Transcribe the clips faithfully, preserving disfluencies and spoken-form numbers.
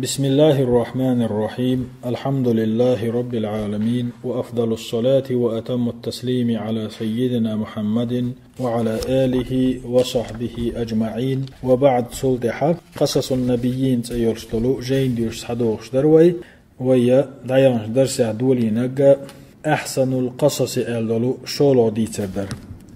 بسم الله الرحمن الرحيم. الحمد لله رب العالمين، وأفضل الصلاة وأتم التسليم على سيدنا محمد وعلى آله وصحبه أجمعين. وبعد. Цул тӀаьхьа «Къасасун-набиййин» цӀи йолуш долу жайна дуьйцуш схьадогӀуш дара вай. Вай дӀаяханчу дарсехь долийнарг «Ахьсанул къасаси» аьлла долу шолгӀа дийцар дара.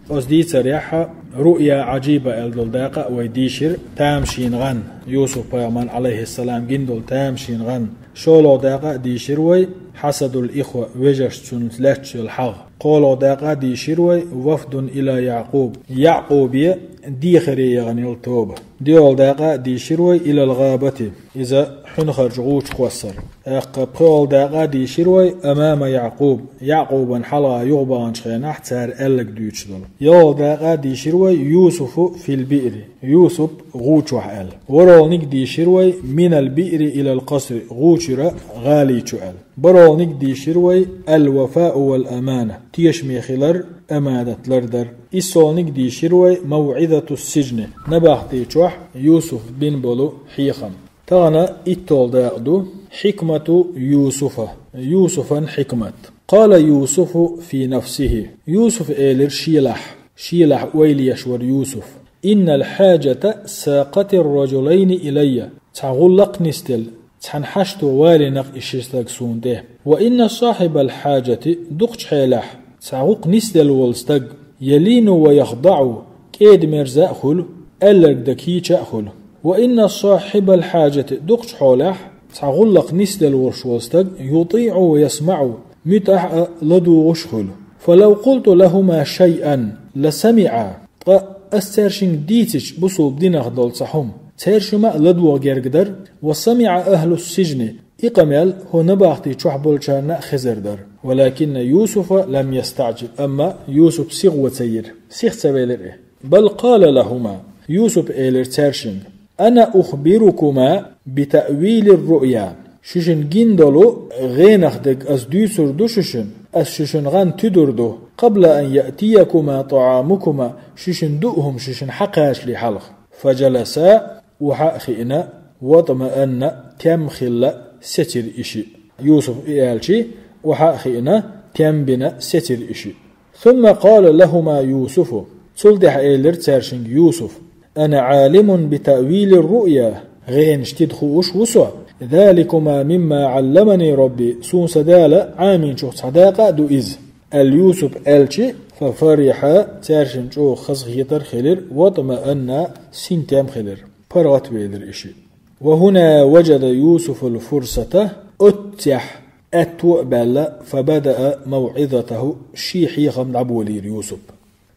Оцу дийцарехь «Руъя Ӏажиба» аьлла долу дакъа а вай дийшира, тамашийна гӀан, Юсуп-пайхамарна, Ӏалайхиссалам, гина долу тамашийна гӀан. ШолгӀа дакъа а дийшира вай «Хьасадул ихва», вежаршца цуьнца лаьтташ йолу хьагӀ. КхоалгӀа дакъа а дийшира вай «Вафдун иля Якъуб», Якъубе дехаре яхана йолу тоба. ДоьалгӀа дакъа а дийшира вай «Илал гӀабати», иза хьуьнхарчу гӀучу кхоссар. ТӀаккха пхоьалгӀа дакъа а дийшира вай «Амама Якъуб», Якъубан хьалха юхабаханчу хенахь цара аьлларг дуьйцуш долу. ЙоьалгӀа дакъа а дийшира вай «Юсуфу фил биъри», Юсуп гӀу чохь аьлла. ВорхӀалгӀаниг дийшира вай «Минал биъри илал къасри», гӀу чуьра гӀали чу аьлла. БархӀалгӀаниг дийшира вай «Ал-вафау вал амана», тешаме хилар, аманат лардар. ИссалгӀаниг дийшира вай «Мавъизатус-сиджни», набахти чохь Юсуп бина болу хьехам. Тахана итталгӀа дакъа ду «Хьикмату Юсуфа», Юсуфан хьикмат. «Къала Юсуфу фи нафсихи». Юсуп элира шелахь, шелахь ойла еш вара Юсуп: «Иннал хьаджата сакъатир раджулайни илайя». Цхьа гӀуллакх нисделла, цхьана хьашто валийнарг и ши стаг суна тӀе. «Ва инна сахьибал хьаджати», дукхачу хьелехь, цхьа гӀуллакх нисделла волу стаг, «ялину ва яхдаӀу», кӀеда-мерза а хуьлу, аьлларг дан кийча а хуьлу. «Ва инна сахьибал хьаджати», дукхачу хьолехь, цхьа гӀуллакх нисделла волуш волу стаг, «ютиӀу ва ясмаӀу», муьтӀахь а ладугӀуш а хуьлу. «Фалав къулту лахума шайъан ла самиӀа». Ткъа ас цаьршинга дийцича бусулба динах долу цхьа хӀума, цаьршимма а ладогӀа герга дара: «Ва самиӀа ахлус-сиджни», и къамел хӀокху набахти чохь болчарна а хезар дара. «Валакинна Юсуфа лам ястаӀджил», амма Юсуп сихо ца йира, сиха ца велира и. «Бал къала лахума», Юсуп элира цаьршинга: «Ана ухбирукума би таъвилир руъя». Шуьшинна гина долу гӀенах дерг ас дуьйцур ду шуьшинна, ас шуьшинна гӀан туьдур ду, «къабла ан яътиякума тӀаӀамукума», шуьшинна дуу хӀума шуьшинна хьакхачале хьалха. «Фаджаласа», охьа а хиъна, «ватмаанна», тем хилла, сецира и шиъ. Юсуп и аьлчи, охьа а хиъна, тем бина, сецира и шиъ. «Сумма къала лахума Юсуфу». Цул тӀаьхьа элира цаьршинга Юсуп: «Ана Ӏалимун би таъвилир руъя», гӀенаш тида хууш ву со. «Заликума мимма Ӏалламани Рабби», суна сан Дала Ӏамийначух цхьа дакъа а ду иза, аьлла Юсуп аьлчи, «фа фарихьа», цаьршинна чӀогӀа хазахетар а хилира, «ватмаанна», синтем хилира, паргӀатвелира и шиъ. «Ва хӀуна ваджада Юсуфул фурсата», оццехь аьтто а баьлла, «фа бадаа мавъизатаху», шен хьехам дӀаболийра Юсуп.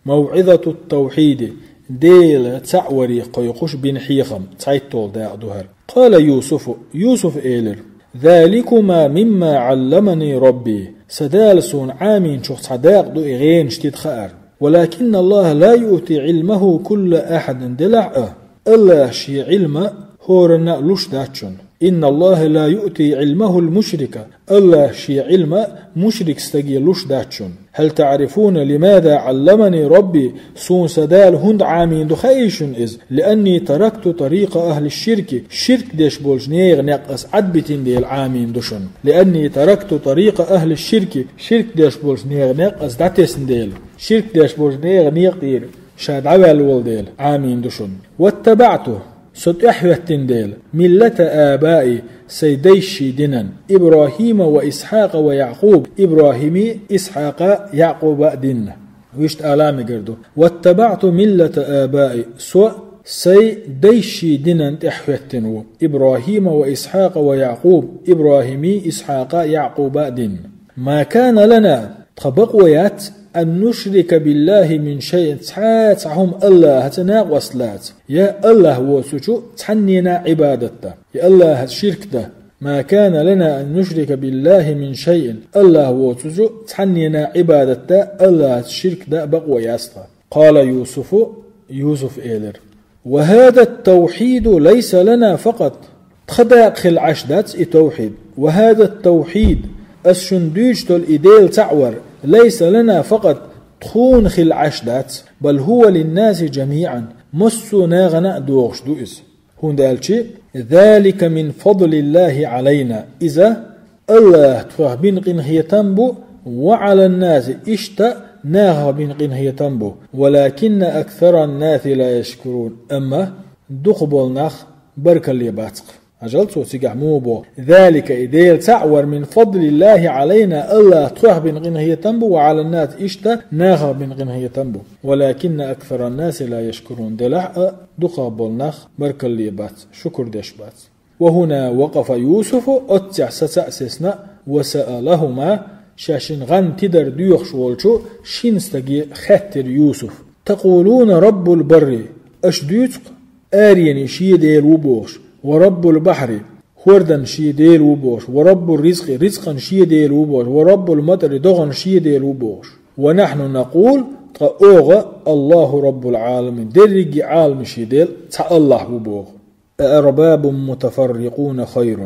«Мавъизатуттавхьиди», Дела цхьаъ варе кхойкхуш бина хьехам, цхьайтталгӀа дакъа ду хӀара. «Къала Юсуфу», Юсуп элира: «Заликума мимма Ӏалламани Рабби», сан Дала суна Ӏамийначух цхьа дакъа ду и гӀенаш тида хаар. «Валакинна Аллаха ла юъти Ӏилмаху кулла ахьадин», делахь а, Аллаха шен Ӏилма хӀоранна а луш дац шуна. «Инна Аллаха ла юъти Ӏилмахул мушрика», Аллаха шен Ӏилма мушрик стаге луш дац шуна. «Хьал таърифуна лимаза Ӏалламани Рабби», суна сан Дала хӀунда Ӏамийна ду хаьий шуна иза? «Лианни таракту тарикъа ахьли ширки», ширк деш болчу нехан некъ ас Ӏадбитина дела Ӏамийна ду шуна. «Лианни таракту тарикъа ахьли ширки», ширк деш болчу нехан некъ ас дӀатесна дела, ширк деш болчу нехан некъа тӀера ша дӀаваьлла волу дела Ӏамийна ду шуна. «ВаттабаӀту», со тӀаьхьахӀоьттина дела, «миллата абаи», сайн дайшший динан, «ИбрахӀима ва Исхьакъа ва Якъуб», ИбрахӀими, Исхьакъа, Якъуба а динна. Вуьшта ала мегар ду: «ВаттабаӀту миллата абаи», со сайн дайшший динан тӀаьхьахӀоьттина ву, «ИбрахӀима ва Исхьакъа ва Якъуб», ИбрахӀими, Исхьакъа, Якъуба а динна. «Ма кана лана», тхан бакъо яц, «ан нушрика биллахи мин шайъин», цхьа а цхьа хӀума Аллахьаца накъост лаца, я Аллахь воцучу цхьаннена Ӏибадат дан, я Аллахьаца ширк дан. «Ма кана лана ан нушрика биллахи мин шайъин», Аллахь воцучу цхьаннена Ӏибадат дан, Аллахьаца ширк дан бакъо яц тхан. «Къала Юсуфу», Юсуп элира: «Ва хӀаза ттавхьиду лайса лана факъат». Тхан дакъа хилла Ӏаш дац и тавхьид. «Ва хӀаза ттавхьид», ас шуна дуьйцуш долу и Дела цхьаъ вар, «лайса лана факъат», тхуна хилла Ӏаш дац, «бал хӀува линнаси джамиӀан», массо а нахана а догӀуш ду иза. ХӀунда аьлча ذلك من فضل الله علينا. Иза Аллаха тхох бина къинхетам бу, وعلى الناس, иштта нахах бина къинхетам бу, ولكن أكثر الناس لا يشكرون. Амма дукха болу нах баркалле бац-кх. Хьажал цо цигахь муха боху: ذلك, и Дела цхьаъ вар, من فضل الله علينا, Аллаха тхох бина къинхетам бу, وعلى الناس, иштта нахах бина къинхетам бу. ولكن أكثر الناس لا يشكرون. Делахь а дукхах болу нах баркалле бац, шукур деш бац. وهنا وقف يوسف, оццехь саца а сецна, وسألهما, шаьшшинна гӀан тидар доьхуш волчу шина стаге хаьттира Юсуф: تقولون رب البر, аша дуьйцу-кх, аренийн шен Дела ву бохуш, ورب البحر, хӀордан шен Дела ву бохуш, ورب الرزق, рицкъан шен Дела ву бохуш, ورب المطر, догӀан шен Дела ву бохуш. ونحن نقول, ткъа оха, الله رب العالمين, дерриге а Ӏаламийн Дела цхьа Аллах ву боху. أأرباب متفرقون خير.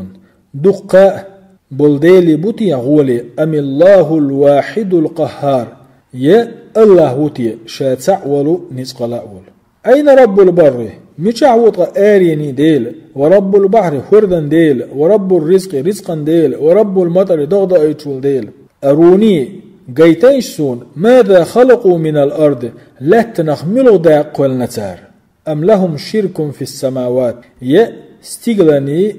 Дуккха а болу делий бу те гӀоле, أم الله الواحد القهار, я Аллах ву те, ша цхьаъ волу, ницкъала а волу? أين رب البر, мичахь ву ткъа аренийн Дела, ورب البحر, хӀордан Дела, ورب الرزق, рицкъан Дела, ورب المطر, догӀа доуьйтуш волу Дела? أروني, гайтайша суна, ماذا خلقوا من الأرض, лаьттанах муьлха дакъа кхоьллина цара? أم لهم شرك في السماوات, я стигланийн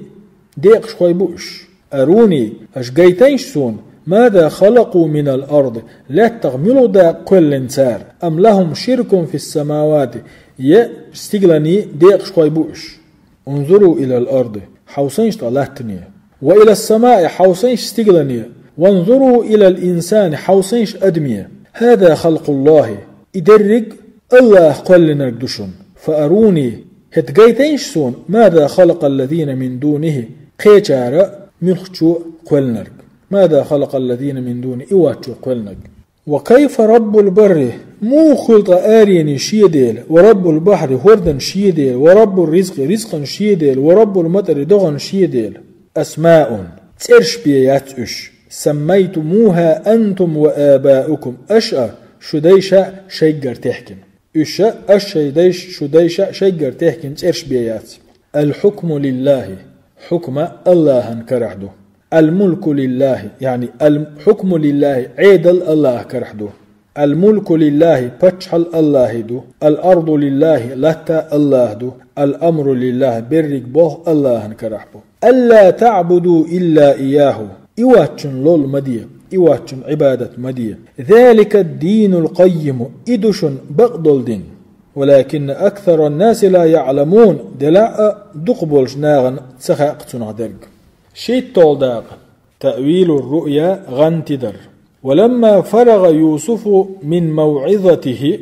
декъашхой бу уьш? أروني, аша гайтайша суна, ماذا خلقوا من الأرض, лаьттах муьлха дакъа кхоьллина цара? أم لهم شرك في السماوات, я стигланийн декъашхой бу уьш? انظروا إلى الأرض, хьовсайша ткъа латтане. وإلى السماء, хьовсайша стиглане. وانظروا إلى الإنسان, хьовсайша адаме. هذا خلق الله, и дерриг Аллаха кхоьллинарг ду шуна. فأروني, хӀета гайтайша суна, ماذا خلق الذين من دونه, кхечара муьлххачо кхоьллинарг. ماذا خلق الذين من دونه, и воцчо кхоьллинарг. وكيف رب البر, муха хуьлу ткъа аренийн шен Дела, ورب البحر, хӀордан шен Дела, ورب الرزق, рицкъан шен Дела, ورب المطر, догӀан шен Дела? أسماء, цӀераш бен яц уьш, سميتموها أنتم وآباؤكم, аша а, шун дайша а шайггара техкина. Уьш а, аша шайн дайша, шун дайша а шайггара техкина цӀераш бен яц. الحكم لله, хьукма Аллахьан карахь ду. الملك لله, яъни الحكم لله, Ӏедал Аллахьан карахь ду. الملك لله, паччахьалла Аллахьан ду. الأرض لله, латта Аллахьан ду. الأمر لله, берриг болх Аллахьан карахь бу. ألا تعبدوا إلا إياه, и воцчунна лол ма де, и воцчунна Ӏибадат ма де. ذلك الدين القيم, и ду шуна бакъдолу дин. ولكن أكثر الناس لا يعلمون, делахь а дукха болчу нахана ца хаьа-кх цунах дерг. ШийтталгӀа дакъа. تأويل الرؤيا, гӀан тидар. ولما فرغ يوسف من موعظته,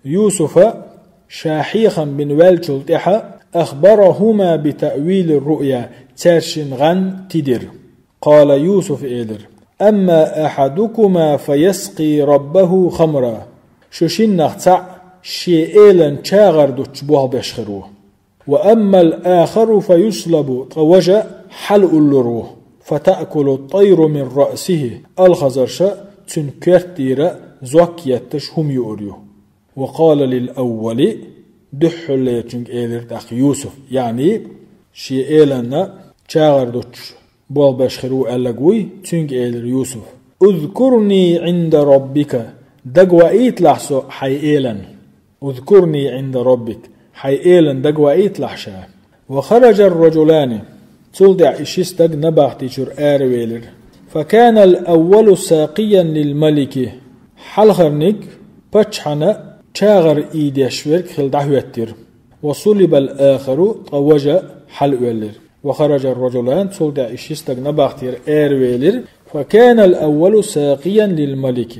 Юсуфа ша хьехам бина ваьллачул тӀаьхьа, أخبرهما بتأويل الرؤيا, цаьршинна гӀан тидира. قال, Юсуфа элира: أما أحدكما فيسقي ربه خمرا, шу шиннах цхьаъ шен элана чагӀар дуттуш болх беш хир ву. وأما الآخر فيصلب, ткъа важа хьалауллур ву. فتأكل الطير من رأسه, алхазарша цуьнан коьртера зок етташ хӀума юур ю. وقال للأول, дуьххьарлерчуьнга элира тӀаккха Юсуф, яъни шен элана чагӀар дуттуш болх беш хир ву аьлларг вуй, цуьнга элира Юсуф: اذكرني عند ربك, дагаваийталахь со хьайн элана. اذكرني عند ربك, хьайн элана дагаваийталахь ша. وخرج الرجلان, цул тӀаьхьа и ши стаг набахти чуьра аравелира. فكان الأول ساقيا للملك, хьалхарниг паччахьна чагӀар ийдеш верг хила дӀахӀоьттира. وصلب الآخر, ткъа важа хьалаоьллира. وخرج الرجلان, цул тӀаьхьа и ши стаг набахтера аравелира. فكان الأول ساقيا للملك,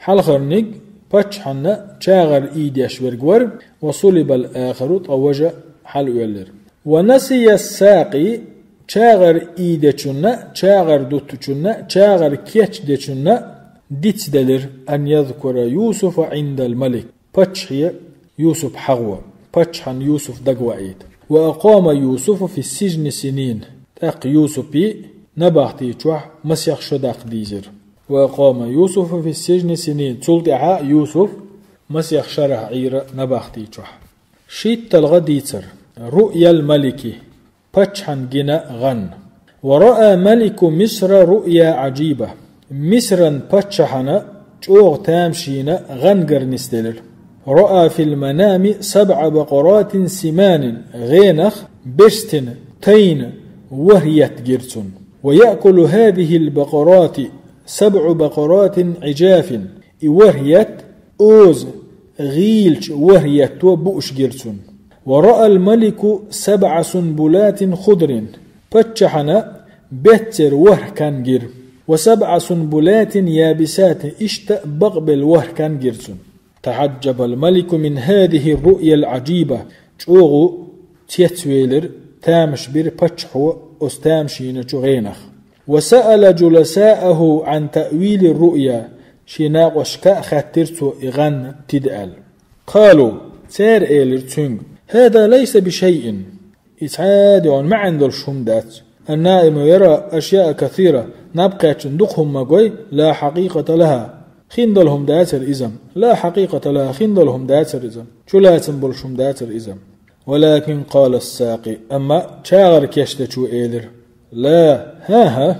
хьалхарниг паччахьна чагӀар ийдеш верг вара, وصلب الآخر, ткъа важа хьалаоьллира. ونسي الساقي, чагӀар ийдечунна, чагӀар дуттучунна, чагӀар кечдечунна дицделира, أن يذكر يوسف عند الملك, паччахье Юсуп хьагӀо, паччахьна Юсуп дагаваийта. وأقام يوسف في السجن سنين, тӀаккха Юсупе набахти чохь масех шо даккха дийзира. وأقام يوسف في السجن سنين, цул тӀаьхьа Юсуп масех шарахь Ӏийра набахти чохь. ШийтталгӀа дийцар. رؤيا الملك, паччахьан гина гӀан. ورأى ملك مصر رؤيا عجيبة. Мисран паччахьана чӀогӀа тамашийна гӀан гар нисделира. رأى في المنام سبع بقرات سمان, гӀенах берстина, тайна ворхӀ етт гира цунна. ويأكل هذه البقرات سبع بقرات عجاف. И ворхӀ етт оза, гӀийлача ворхӀ етто бууш гира цунна. ورأى الملك سبع سنبلات خضر. Паччахьана беццара ворхӀ кан гира. وسبع سنبلات يابسات, иштта бакъбелла ворхӀ кан гира цунна. تعجب الملك من هذه الرؤيا العجيبة. ЧӀогӀа цецвелира, тамаш бира паччахьо оцу тамашийначу гӀенах. وسأل جلساءه عن تأويل الرؤيا. Шен накъосташка а хаьттира цо и гӀан тида аьлла. قالوا, цара элира цуьнга: هذا ليس بشيء. И цхьа а дегӀан маьӀна долуш хӀума дац. النائم يرى أشياء كثيرة, наб кхаьчна дукха хӀума ма гой, لا حقيقة لها, хин долу хӀума дацара иза. لا حقيقة لها, хин долу хӀума дацара иза. Чулацам болуш хӀума дацара иза. ولكن قال الساقي, амма чагӀар кечдечо элира: لا, хӀан-хӀа,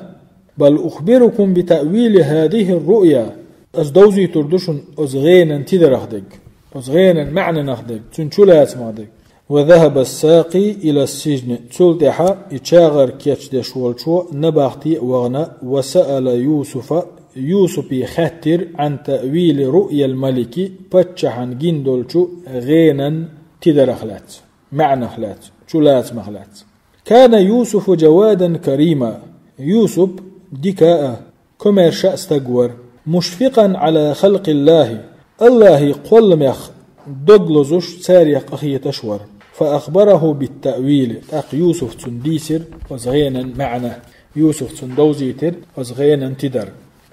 بل أخبركم بتأويل هذه الرؤيا. Ас довзуьйтур ду шуна оцу гӀенан тидарах дерг, оцу гӀенан маьӀнанах дерг, цуьнан чулацамах дерг. وذهب الساقي إلى السجن. Цул тӀаьхьа и чагӀар кечдеш волчо набахте а вахана, وسأل يوسف, Юсупе хаьттира عن تأويل رؤيا الملك, паччахьан гина долчу гӀенан тидарах лаьцна, маьӀнах лаьцна, чулацамах лаьцна. كان يوسف جوادا كريما. Юсуп дика а, комаьрша а стаг вара. مشفقا على خلق الله. АллахӀан кхолламех дог лозуш, царех къахеташ вара. فأخبره بالتأويل. ТӀаккха Юсуф цунна дийцира оцу гӀенан маьӀна. Юсуф цунна довзийтира оцу гӀенан тидар.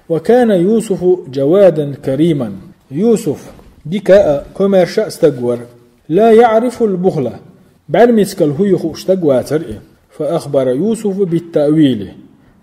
وكان يوسف جوادا كريما. Юсуф дика а, комаьрша а стаг вара. لا يعرف البخل. БӀаьрмецкал хӀун ю хууш стаг вацара и. فأخبر يوسف بالتأويل.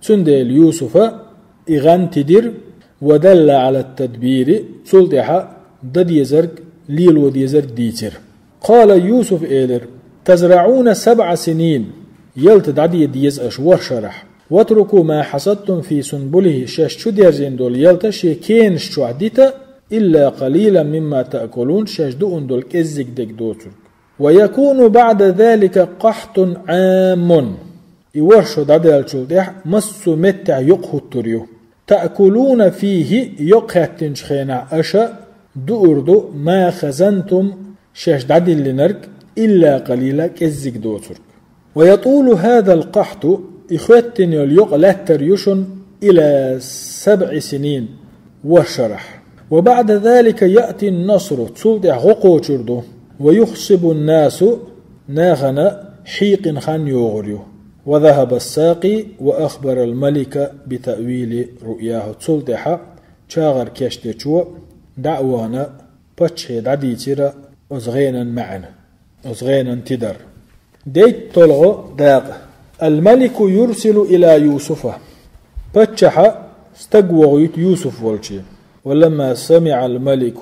Цундела Юсуфа и гӀан тидира, ودل على التدبير, цул тӀаьхьа дан дезарг, лело дезарг дийцира. قال, Юсуфа элира: تزرعون سبع سنين, ялта дӀаден деза аша ворхӀ шарахь. واتركوا ما حصدتم في سنبله, шаьш чу дерзийна долу ялта шен кенаш чохь дита, إلا قليلا مما تأكلون, шаьш дууна долу кӀеззиг дерг доцург. ويكون بعد ذلك قحط عام. И ворхӀ шо дӀадаьллачул тӀаьхьа массо а меттехь юкъ хӀуттур ю. تأكلون فيه, юкъ хаьттинчу хенахь аша дуур ду, ما خزنتم, шаьш дӀадиллинарг, إلا قليلا, кӀеззиг доцург. ويطول هذا القحط, и хоьттина йолу юкъ лаьттар ю шуна, إلى سبع سنين, ворхӀ шарахь. وبعد ذلك يأتي النصر, цул тӀаьхьа гӀо кхочур ду. ويخصب الناس, нахана хьийкъина хан йогӀур ю. وذهب الساقي وأخبر الملك بتأويل رؤياه. Цул тӀаьхьа чагӀар кечдечо дӀа а вахана, паччахье дӀадийцира оцу гӀенан маьӀна, оцу гӀенан тидар. ДийтталгӀа дакъа. الملك يرسل إلى يوسف. Паччахьа стаг вохуьйту Юсуф волче. ولما سمع الملك,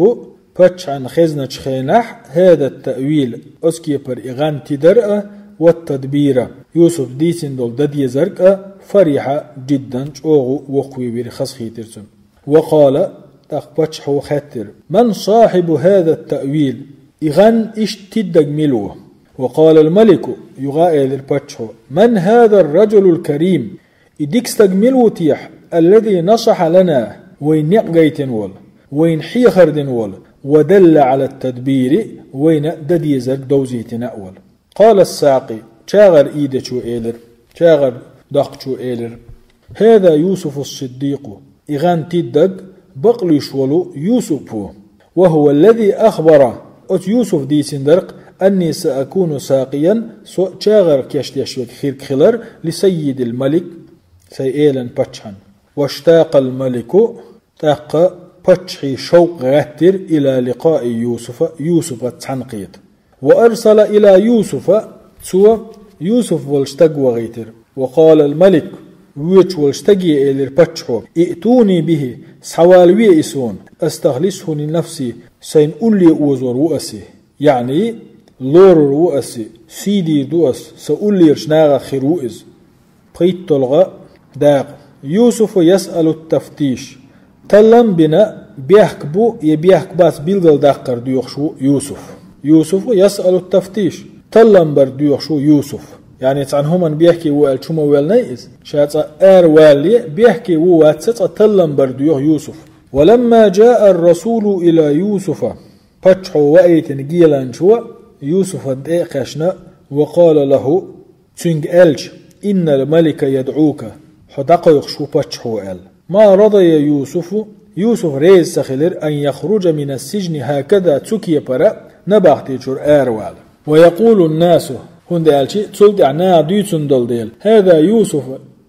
паччахьан хезначу хенахь, هذا التأويل, оцу кепара и гӀан тидар а, والتدبير, Юсуфа дийцина долу дан дезарг а, فرح جدا, чӀогӀа воккхавевира, хазахийтира цунна. وقال, тӀаккха паччахьо хаьттира: من صاحب هذا التأويل؟ И гӀан иштта тиддаг мила ву? وقال الملك, юха а элира паччахьо: من هذا الرجل الكريم؟ И дика стаг мила ву техьа, الذي نصح لنا, вайн некъ гайтина волу, вайна хьехар дина волу, ودل على التدبير, вайна дан дезарг довзийтина а волу. قال الساقي, чагӀар ийдечо элира, чагӀар доккхучо элира: هذا يوسف الصديق, и гӀан тиддаг бакълуьйш волу Юсуп ву. وهو الذي أخبر, оцу Юсуфа дийцина дара-кх, أني سأكون ساقيا, со чагӀар кечдеш верг хирг хилар, لسيد الملك, сайн элан паччахьан. واشتاق الملك, тӀаккха паччахье шовкъ гӀаьттира, إلى لقاء يوسف, Юсупаца цхьаьнакхета. وأرسل إلى يوسف, цо Юсуп волчу стаг вахийтира. وقال الملك, воьдуш волчу стаге элира паччахьо: ائتوني به, схьавалаве и суна, أستخلصه لنفسي, сайна улле озор ву ас и. يعني, лорур ву ас, сий дийр ду ас, са уллерчу нахах хир ву иза. ПхийтталгӀа дакъа. Юсуфу ясъалу тафтиш. Таллам бина, бехк бу я бехк бац билгалдаккхар доьхуш ву Юсуф. Юсуфу ясъалу тафтиш. Таллам бар доьхуш ву Юсуф. Яъни цхьана хӀуманна бехке ву аьлча хӀума велнай иза. Ша цкъа ара валале, бехке ву вац, цкъа таллам бар доьху Юсуф. Ва ламма джаа ар-расулу ила Юсуфа. Паччахьо ваийтина геланчо Юсуфан тӀе а кхаьчна, ва къала лаху, цуьнга аьлча: «Иннал малика ядӀука», хьо дӀакхойкхуш ву паччахьо аьлла. Ма радая Юсуфу, Юсуф реза ца хилира, ан яхруджа мина сиджни хӀакада, цу кепара, набахти чуьра аравала. Ва якъулу насу, хӀунда аьлча цул тӀаьхьа наха дуьйцун долу дела: «ХӀаза Юсуф,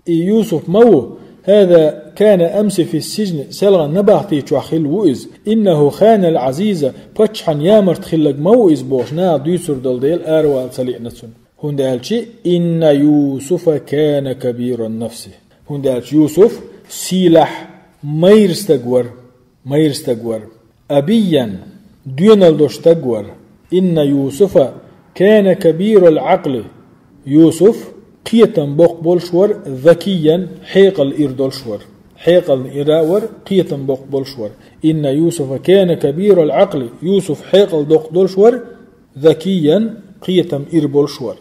и Юсуф ма ву, хӀаза кана амси фи сиджни, селхана набахти чохь хилла ву иза, иннаху ханал Ӏазиза, паччахьан ямарта хиллаг ма ву иза», бохуш, наха дуьйцур долу дела аравала ца лиъна цунна. ХӀунда аьлча: «Инна Юсуфа кана кабиран нафси». ХӀунда аьлча Юсуф сийлахь майра стаг вара, майра стаг вара. Абиян, доьналла долуш стаг вара. «Инна Юсуфа кана кабирал Ӏакъли». Юсуф кхетам боккха болуш вара, закиян, хьекъал ира долуш вара. Хьекъална ира вара, кхетам боккха болуш вара. «Инна Юсуфа кана кабирал Ӏакъли». Юсуф хьекъал доккха долуш вара, закиян, кхетам ира болуш вара.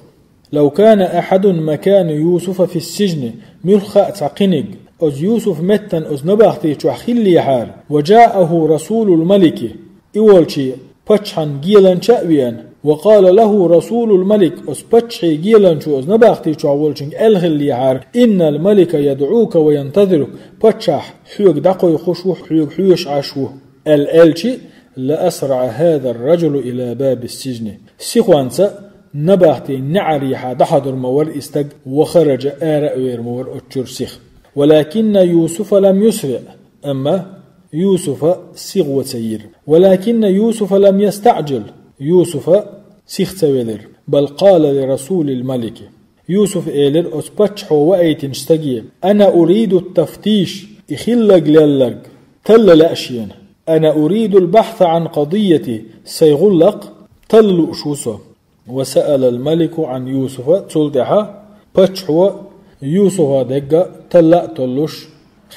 «Лав кана ахьадун макана Юсуфа фи сиджни», муьлхха а цхьа кхиниг, оцу Юсуф меттан оцу набахти чохь хиллехьара, «ва джааху расулул малики», и волчу паччахьан геланча а веана, «ва къала лаху расулул малик», оцу паччахье геланчо оцу набахти чохь волчуьнга аьлла хиллехьара: «Иннал малика ядӀука ва янтазирук», паччахь хьоьга дӀакхойкхуш ву, хьоьга хьоьжуш Ӏаш ву, аьлла аьлча, «ла асраӀа хӀазар раджулу ила баби сиджни». Сихонца набахтин неӀарехьа дӀахьадур ма вара и стаг, ва хараджа, ара а вер ма вара оцу чуьра сиха. «Валакинна Юсуфа лам юсриӀ», амма Юсуфа сихо ца йира. «Валакинна Юсуфа лам ястаӀджил», Юсуфа сиха ца велира. «Бал къала ли расулил малики». Юсуфа элира оцу паччахьо ваийтинчу стаге: «Ана уриду тафтиш», и хиллаг лелларг талла лаьа шена. «Ана уридул бахьса Ӏан къадийяти», сайн гӀуллакх талла лууш ву со. «Ва саалал малику Ӏан Юсуфа», цул тӀаьхьа паччахьо Юсуфа дегга талла а толлуш,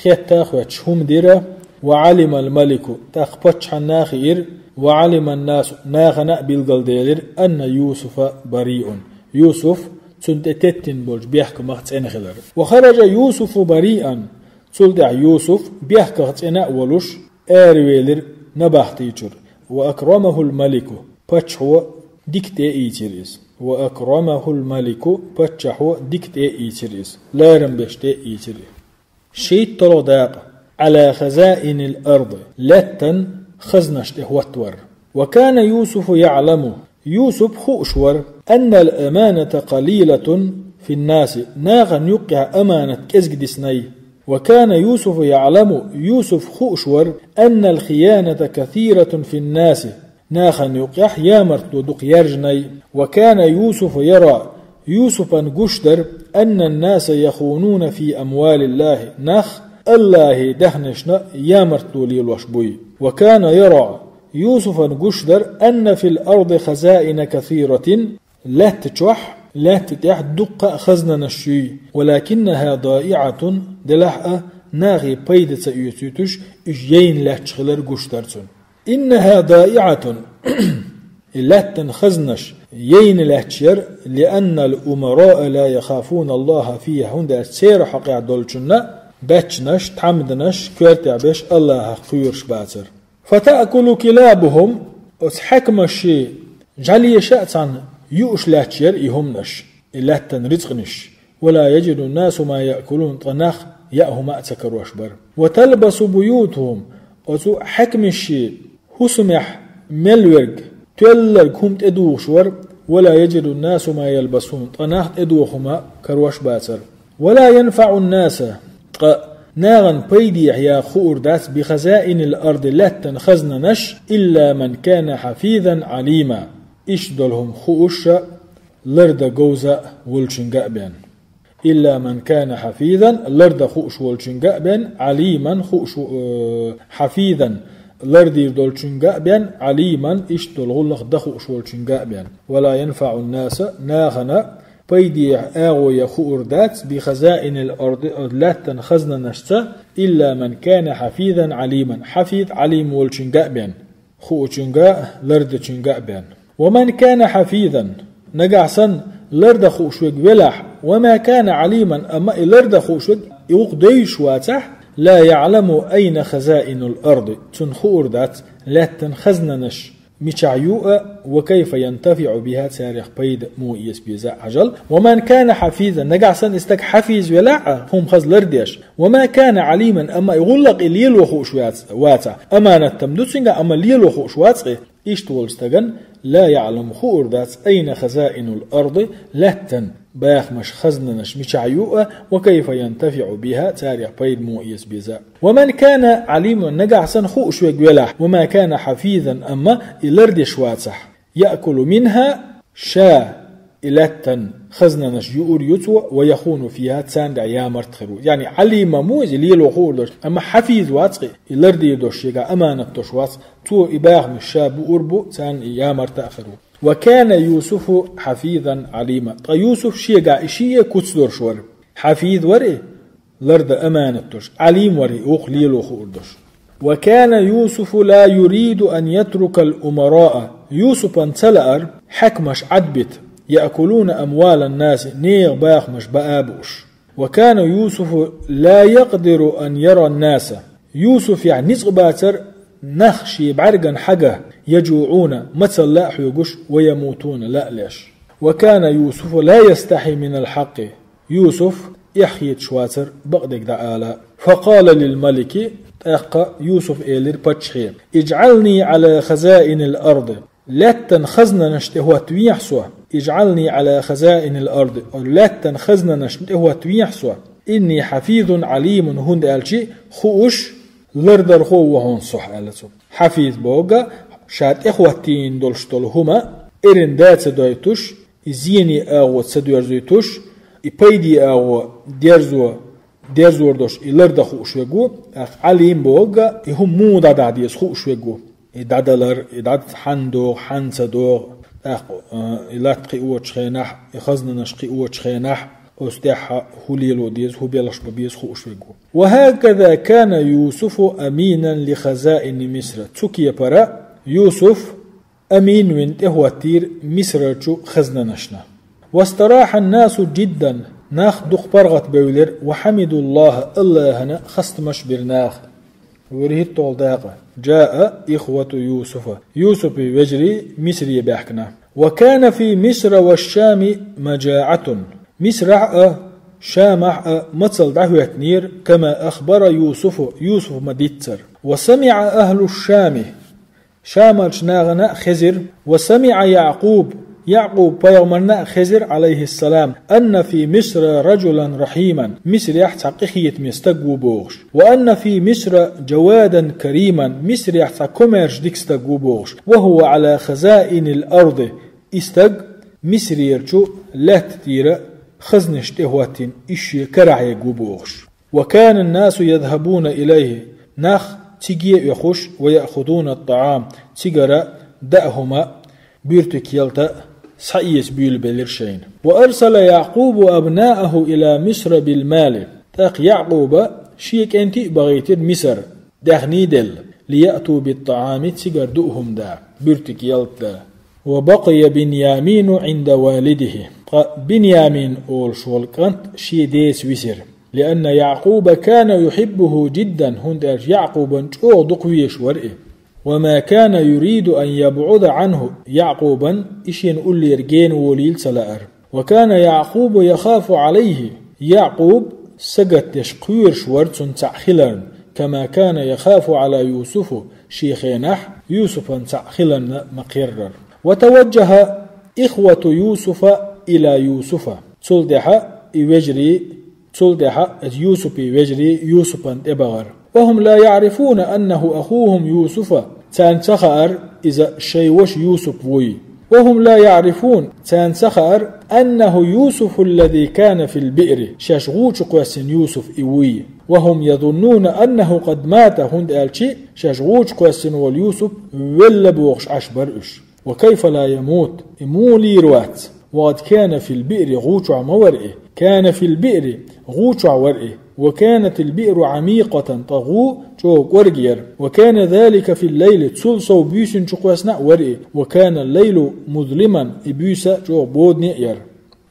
хетта а хоьттуш хӀума дира. «Ва Ӏалимал малику», тӀаккха паччахьан наха хиира, «ва Ӏалиман насу», нахана а билгалделира, «анна Юсуфа бариун», Юсуф цунна тӀе теттина болчу бехкамах цӀена хилар. «Ва хараджа Юсуфу бариан», цул тӀаьхьа Юсуф бехках цӀена а волуш, аравелира набахти чуьра. «Ва акрамахул малику», паччахьо дика тӀе а ийцира иза. «Ва акрамахул малику», паччахьо дика тӀе а ийцира иза. Ларам беш тӀе а ийцира. ШийтталгӀа дакъа. «Ӏала хазаинил арди», лаьттан хазнаш тӀе хӀоттавар. «Ва кана Юсуфу яӀламу», Юсуп хууш вара, «аннал аманата къалилатун фин наси», нахана юккъехь аманат кӀезиг диснай. «Ва кана Юсуфу яӀламу», Юсуп хууш вара, «аннал хияната касиратун фин наси», нахана юккъехь ямартло дукха яьржинай. «Ва кана Юсуфу яра», Юсупан гуш дара, «аннан наса яхунуна фи амвалиллахи», нах Аллахье даьхнашна ямартло лелош буй. «Ва кана яра», Юсупан гуш дара, «анна фил арди хазаина касиратин», лаьтта чохь, лаьтта тӀехь дуккха а хазнанаш юй, «валакиннаха даиӀатун», делахь а, нахе пайда ца оьцуьйтуш, уьш яйна лаьтташ хилар гуш дара цунна. «Иннаха даиӀатун», и лаьттан хазнаш яйна лаьтташ яра, «лианнал умараа ла яхафуна Аллаха фиха», хӀунда аьлча церан хьокъехь долчунна баьччанаш, тхьамданаш коьртехь беш Аллахах кхоьруш бацара. «Фатаъкулу килабухум», оцу хьаькамаши жӀалеша а цхьаьна юуш лаьтташ яра и хӀуманаш, и лаьттан рицкъанаш. «Ва ла яджиду насу ма яъкулун», ткъа нах яа хӀума а ца карош бара. «Ва талбасу буютухум», оцу хьаькамаши хӀусамехь мел верг, тоьлларг хӀума тӀедухуш вара. «Ва ла яджиду насу ма ялбасун», ткъа нах тӀедуха хӀума карош бацара. «Ва ла янфаъун наса», ткъа нахана пайдехьа яха хуур дац, «бихазаинил арди», лаьттан хазнанаш, «илла ман кана хьафизан Ӏалима», иштта долу хӀума хууш а, лардан говза а волчуьнга а бен. «Илла ман кана хьафизан», лардан хууш волчуьнга а бен, «Ӏалиман», хууш, э, «хьафизан», лардийр долчуьнга а бен, Ӏалиман, иштта долу гӀуллакх дан хууш волчуьнга а бен. «Ва ла янфаӀу ннаса», нахана пайде агӀо ян хуур дац, «би хазаинил арди», лаьттан хазнанашца, «илла ман кана хьафизан Ӏалиман», хьафиз Ӏалим волчуьнга а бен, хуучуьнга а, лардечуьнга а бен. «Ва ман кана хьафизан», нагахь санна лардан хууш верг велахь, «ва ма кана Ӏалиман», амма и лардан хууш верг, и вукху девзаш вацахь, «ла яӀламу айна хазаинул арди», цунна хуур дац лаьттан хазнанаш мичахь ю а, «ва кайфа янтафиӀу биха», царех пайда муха эца беза а хьажал. «Ва ман кана хьафизан», нагахь санна и стаг хьафиз велахь а, хӀума хаза лардеш, «ва ма кана Ӏалиман», амма и гӀуллакх и лело хууш вац-, вацахь, аманат-м ду цуьнга, амма лело хууш вац-кх и, иштта волчу стагана, «ла яӀламу», хуур дац, «айна хазаинул арди», лаьттан бахамаш, хазнанаш мичахь ю а, «ва кайфа янтафиӀу биха», царех пайда муха эца беза. «Ва ман кана Ӏалиман», нагахь санна хууш верг велахь, «ва ма кана хьафизан», амма и лардеш вацахь, «яъкулу минха», ша и лаьттан хазнанаш юур ю цо, «ва яхуну фиха», царна тӀехь ямарта хир ву. Яъни Ӏалим ма ву иза, лело хуур долуш, амма хьафиз вац-кх и, и лардийр долуш шегахь аманат долуш вац, цо и бахамаш ша буур бу, царна и ямарта а хир ву. «Ва кана Юсуфу хьафизан Ӏалима». Ткъа Юсуф шегахь и шиъ а куц долуш вара. Хьафиз вара и, лардан аманат долуш, Ӏалим вара и, вукху лело хуур долуш. «Ва кана Юсуфу ла юриду ан ятрукал умараъ». Юсупан ца лаара хьаькамаш Ӏадбита, «яъкулуна амвалан наси», нехан бахамаш баа а бууш. «Ва кана Юсуфу ла якъдиру ан яран наса». Юсуфехь ницкъ бацара нах шен бӀаьргана хьаган, «яжуӀуна», мацалла а хьоьгуш, «ва ямутуна», лаа а леш. «Ва кана Юсуфу ла ястахьи минал хьакъкъи». Юсуф эхь хеташ вацара бакъдерг дӀаала. «Факъала лил малики», тӀаккха Юсуф элира паччахье: «ИжӀални Ӏала хазаинил арди». Лаьттан хазнанашна тӀехӀоттавехьа со. «ИжӀални Ӏала хазаинил арди». Лаьттан хазнанашна тӀехӀоттавехьа со. «Инни хьафизун Ӏалимун», хӀунда аьлча хууш лардархо ву хьуна со, аьлла цо. Хьафиз бохург, ша тӀехӀоттийна долуш долу хӀума эрна да ца дойтуш, и зене агӀо ца доьрзуьйтуш, и пайде агӀо дерзо, дерзор долуш и лардан хууш верг ву, тӀаккха Ӏалим бохург, и хӀума муха дӀадахьа деза хууш верг ву. И дӀадалар, и дӀа хьанна догӀу, хьанна ца догӀу, тӀаккха, а, и латта кхиочу хенахь, и хазнанаш кхиочу хенахь, оцу тӀехь хӀун лело деза, хӀун белхаш бан беза хууш верг ву. «Ва хӀаказа кана Юсуфу аминан ли хазаини Мисра». Цу кепара Юсуф амин вина тӀехӀоттийра Мисрарчу хазнанашна. «Вастарахьан насу жиддан», нах дукха паргӀат бевлира, «ва хьамидуллаха», Аллахьана хастамаш бира наха. ВуьрхӀитталгӀа дакъа. «Жаа ихвату Юсуфа». Юсупан вежарий Мисре баьхкина. «Ва кана фи Мисра ва Шами мажаӀатун». Мисрахь а, Шамахь а мацалла дӀахӀоьттинера, «кама ахбара Юсуфу», Юсуфа ма-дийццара. «Ва самиӀа ахлу Шами». Шамалчу нахана а хезира, «ва самиӀа Якъуб», Якъуб пайхамарна а хезира, Ӏалайхиссалам, «анна фи Мисра раджулан рахьиман», Мисрехь цхьа къинхетаме стаг ву бохуш, «ва анна фи Мисра жавадан кариман», Мисрехь цхьа комаьрша дика стаг ву бохуш, «ва хӀува Ӏала хазаинил арди», и стаг Мисрерчу лаьтта тӀера хазнаш тӀехӀоттийна, и шен карахь ерг ву бохуш. «Ва канан насу язхабуна илайхи», нах циге а оьхуш, «ва яхузуна ат-таӀам», цигара даа хӀума, буьртиг, ялта схьаэца буьйлабелира шайна. «Ва арсала Якъубу абнааху ила Мисра бил мали». ТӀаккха Якъуба шен кӀентий а бахийтира Мисар, даьхний а делла, «ли яъту бит-таӀами», цигара даа хӀума да, буьртиг, ялта да. «Ва бакъия Биньямину Ӏинда валидихи». Ткъа Биньямин олуш волу кӀант шен деца висира. «Лианна Якъуба кана юхиббуху жиддан», хӀунда аьлча Якъубан чӀогӀа дукха везаш вара и. «Ва ма кана юриду ан ябӀуда Ӏанху», Якъубан и шена уллера гена волийла ца лаара. «Ва кана Якъубу яхафу Ӏалайхи», Якъуб сагатдеш кхоьруш вара цунна цхьаъ хиларна, «кама кана яхафу Ӏала Юсуфу», шен хенахь Юсупан цхьаъ хиларна ма-кхеррара. «Ва таваджаха ихвату Юсуфа ила Юсуфа». Цул тӀаьхьа и вежарий Цул тӀаьхьа Юсупан вежарий Юсупан тӀе бахара. «Ва хӀум ла яӀрифуна аннаху ахухум Юсуфа». Царна ца хаьара иза шайн ваша Юсуп вуй. وهم لا يعرفون, царна ца хаьара, أنه يوسف الذي كان في البئر, шаьш гӀу чу кхоьссина Юсуф и вуй. وهم يظنون أنه قد مات, хӀунда аьлча шаьш гӀу чу кхоьссина волу Юсуп велла бохуш Ӏаш бара уьш. وكيف لا يموت, и муха лийр вац? وقد كان في البئر, гӀу чохь ма вара и. كان في البئر, гӀу чохь вара и. وكانت البئر عميقة, ткъа гӀу чӀогӀа кӀорга яра. وكان ذلك في الليل, цул сов буьйсанна чу кхоьссина а вара и. وكان الليل مظلما, и буьйса чӀогӀа бодане а яра.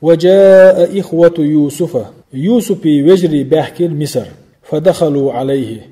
وجاء إخوة يوسف, Юсупан вежарий баьхкира Мисар. فدخلوا عليه,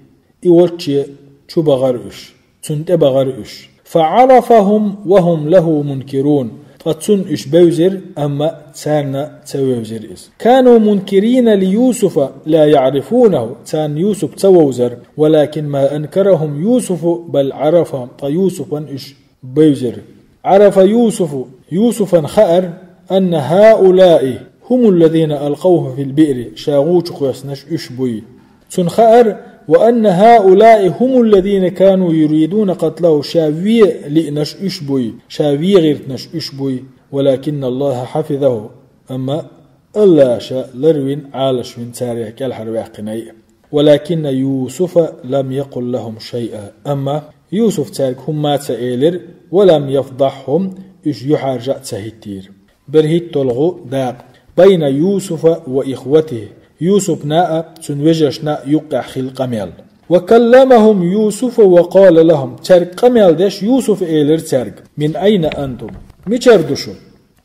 и волчу чу бахара уьш, цунна тӀе бахара уьш. فعرفهم وهم له منكرون, ткъа цунна уьш бевзира, амма царна ца вевзира иза. كانوا منكرين ليوسف لا يعرفونه, царна Юсуп ца вовзара, ولكن ما أنكرهم يوسف بل عرفهم, ткъа Юсупан уьш бевзира. عرف يوسف, Юсупан хаьара, أن هؤلاء هم الذين ألقوه في البئر, ша гӀу чу кхоьссинарш уьш буй. Цунна хаьара, وأن هؤلاء هم الذين كانوا يريدون قتله, ша вен лиънарш уьш буй, ша вен гӀиртинарш уьш буй. ولكن الله حفظه, амма АллахӀа ша ларвина, Ӏалашвина царех кӀелхьарваьккхинарш. ولكن يوسف لم يقل لهم شيئا, амма Юсуф цаьрга хӀумма а ца элира, ولم يفضحهم, уьш юьхьӀаьржа а ца хӀиттийра. БерхӀитталгӀа дакъа. بين يوسف وإخوته, Юсупна а, цуьнан вежаршна а юккъехь хилла къамел. وكلمهم يوسف وقال لهم, цаьрга къамел деш Юсуфа элира цаьрга: من أين أنتم, мичара ду шу?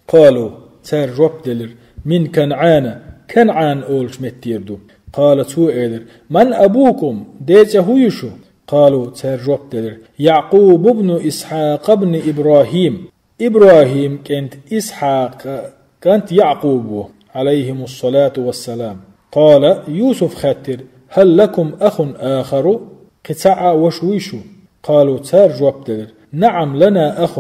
قالوا, цара жоп делира: من كنعان, КанӀан олучу меттера ду. قال, цо элира: من أبوكم, ден цӀе хӀун ю шун? قالوا, цара жоп делира: يعقوب بن إسحاق بن إبراهيم, ИбрахӀим кӀентан Исхьакъан кӀант Якъуб ву, عليهم الصلاة والسلام. قال, Юсуфа хаьттира: هل لكم أخ آخر, кхин цхьа а ваша вуй шун? قالوا, цара жоп делира: نعم لنا أخ,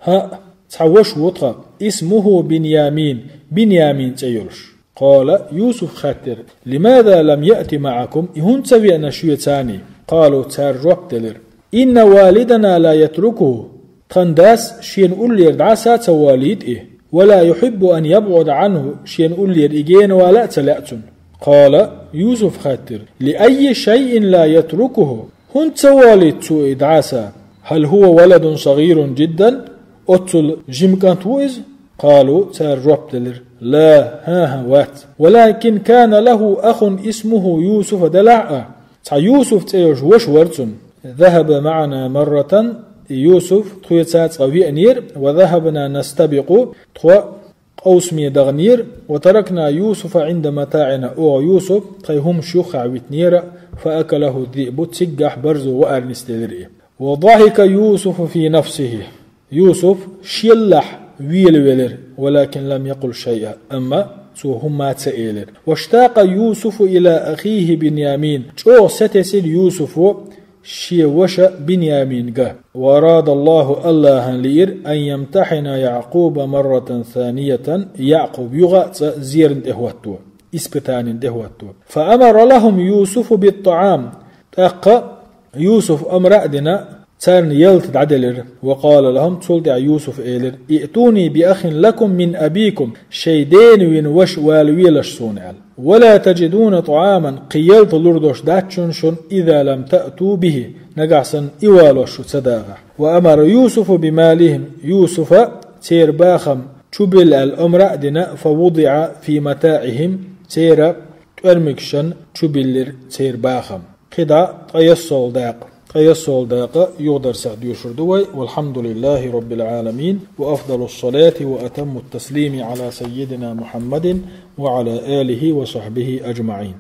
хӀаъ, цхьа ваша ву тхан, اسمه بنيامين, Бинъямин цӀе йолуш. قال, Юсуфа хаьттира: لماذا لم يأت معكم, и хӀунда ца веана шуьца цунна? قالوا, цара жоп делира: إن والدنا لا يتركه, тхан дас шена уллера дӀаса а ца волуьйту и, ولا يحب أن يبعد عنه, шена уллера и генавала а ца лаьа цунна. قال, Юсуфа хаьттира: لأي شيء لا يتركه, хӀунда ца волуьйту цо и дӀаса? هل هو ولد صغير جدا, оццул жима кӀант ву иза? قالوا, цара жоп делира: لا, хӀан-хӀа, вац. ولكن كان له أخ اسمه يوسف, делахь а, цхьа Юсуф цӀе йолуш ваша вара цуьнан. ذهب معنا مرة, и Юсуф тхоьца цкъа веанера, وذهبنا نستبق, тхо къовсаме даханера, وتركنا يوسف عند متاعنا, оха Юсуп тхайн хӀумаш юххехь витинера, فأكله الذئب, циггахь барзо ваар нисделира и. وضحك يوسف في نفسه, Юсуф шелахь велавелира, ولكن لم يقل شيئا, амма цо хӀумма а ца элира. واشتاق يوسف إلى أخيه بنيامين, чӀогӀа сатесира Юсуфо шен ваша Бинъяминга. وأراد الله, АллахӀана лиира, أن يمتحن يعقوب مرة ثانية, Якъуб юха а цкъа зерна тӀе хӀотто, испытанина тӀе хӀотто. فأمر لهم يوسف بالطعام, тӀаккха Юсуфа амра а дина, царна ялта дӀаделира. وقال لهم, цул тӀаьхьа Юсуфа элира: ائتوني بأخ لكم من أبيكم, шайн дена вина ваша вала велаш суна аьлла. ولا تجدون طعاما, кхин ялта лур долуш дац шуна, шуна, إذا لم تأتوا به, нагахь санна и волош шу ца дахахь. وأمر يوسف بمالهم, Юсуфа церан бахам чубилла аьлла амра а дина, فوضع في متاعهم, церан тӀоьрмигашна чубиллира церан бахам. КхидӀа ткъе ялсолгӀа дакъа. Ткъе ялсолгӀа дакъа юха дарсехь доьшур ду вай. والحمد لله رب العالمين، وأفضل الصلاة وأتم التسليم على سيدنا محمد وعلى آله وصحبه أجمعين.